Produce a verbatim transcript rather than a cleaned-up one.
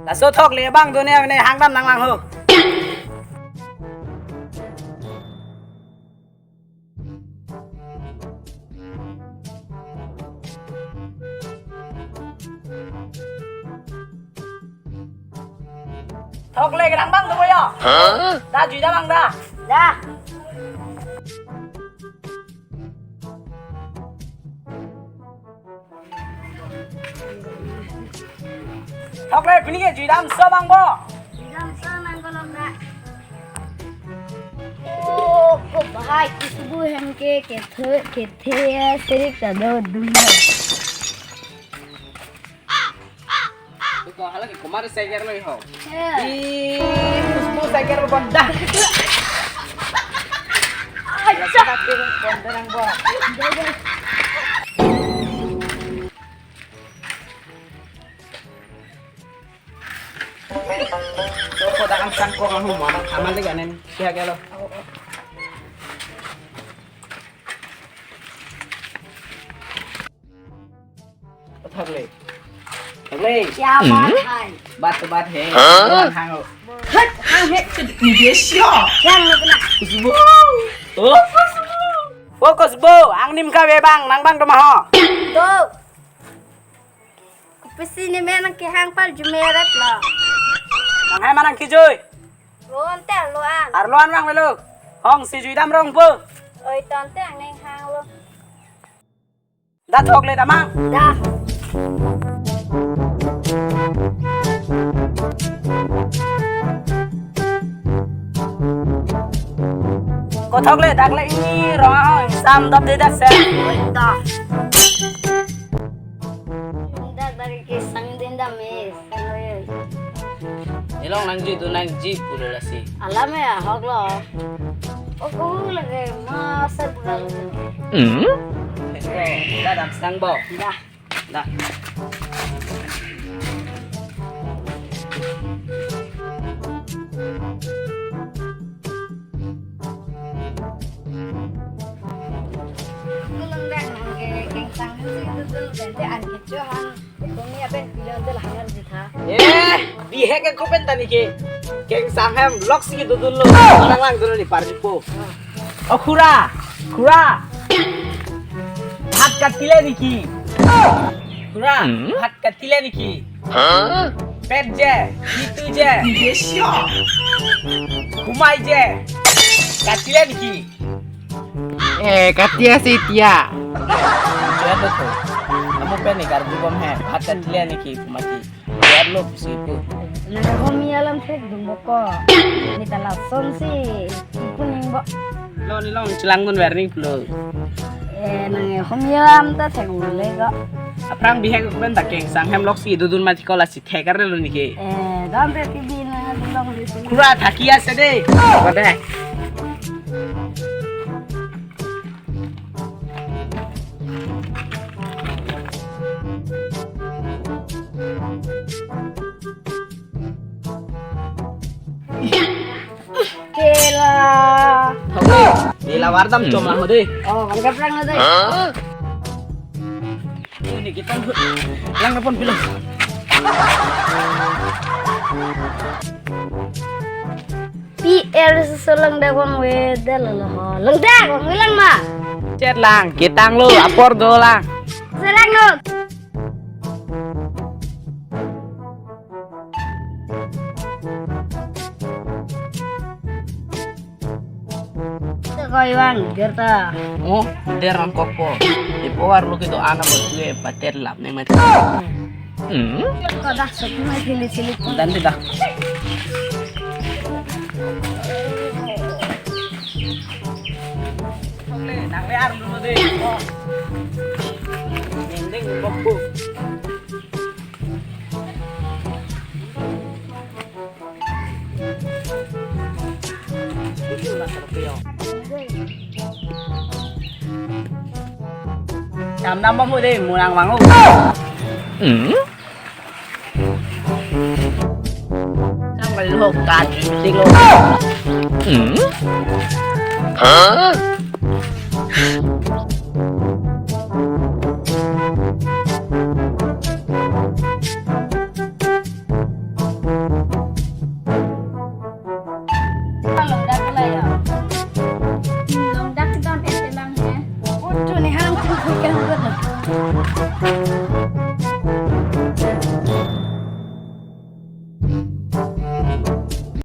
Laso Thokle abang done amene hangdam nanglang ho. Thokle kelang abang do ya? Hah? Da juidam abang da. Da. Thokle pini ke juidam so abang bo. Juidam so nang kolom da. Oh, ko bahai Khushbu hem ke kethe kethe serik ta do dun. Ko hala ke kumar cycle lo ho. Ya. Ih, Khushbu cycle lo bonda. Aja. Cycle lo bonda nang bo. So, ko dakam sangkong ahu mana? Aman le ganen. Siya kelo. Thokle. Thokle. Siapa hai? Bat to bat he. Hah? Hang hang. Hut, hang he. Ni dia siya. Yang lo kena. Khushbu. Oh, Khushbu. Oh, Khushbu, angnim kave abang, nang abang do ma ho. Do. Kopisi ne men nang kehang pal jumeret lo. Nang hai ma nang kejui. Lo ante lo an. Arlo an abang avelo. Hong si juidam rong po. Oi, to ante neng hang lo. Da Thokle damang. Da. Ko Thokle dak le i rong ahong sam dap de dak se. Oi, da. Dak dak ke sang din da me. Ilong nangji tu nangji pulo lasi. Alam ya, hok lo. Oku lagi masa bulan. Hmm? Da dam sang bo. Da. Da. Kulung dak nang ke kengsang si dudun bente an kecho hang. Kumi apen pilon tel hangan sitha. Eh, bihek ke kopen tani ke. Kengsang hem lok si dudun lo. Lang lang dulu di parjipo. O khura, khura. Bhat katile niki. Khura, hmm? Bhat katile niki. Hah? Pet je, itu je. Humai je. Katile niki. Eh, katia si tia. Tia betul. Kamu pen ni karbu bom he. Bhat katile niki mati. Biar lo si pu. Nang hom alam thek dun bo ko. Ni ta lason si pu ning bo. Lo ni long chelang dun warning lo. Eh, nang hom alam ta thek le ko. Aphrang bihek kopen ta kengsang hem lok si dudun mati ko lasi thek arlo niki. Eh, dan te T V nang long si. Khura thaki ase de. Apa de? Kela. Oke. Di lawar dam chom lang ho de. Oh, bang kaprang ho de. Hah? Ini kita lang na pon bilang. P R seselang dak wang we dak lo ho. Lang dak wang we lang ma. Chet lang, kitang lo, apor do lang. Selang lo. Koi wang, der ta. Oh, der ang kokpo. Ipo arlo kedo ana bo tue pater lap ne mati. Hmm? Ko dah sop mai sili sili. Dan de dah. Nang le arlo de. Ding ding kokpo. Cham nam bom de, mu nang vang ho. Hmm? Cham kali ho, kat, ting lo. Hmm? Hah?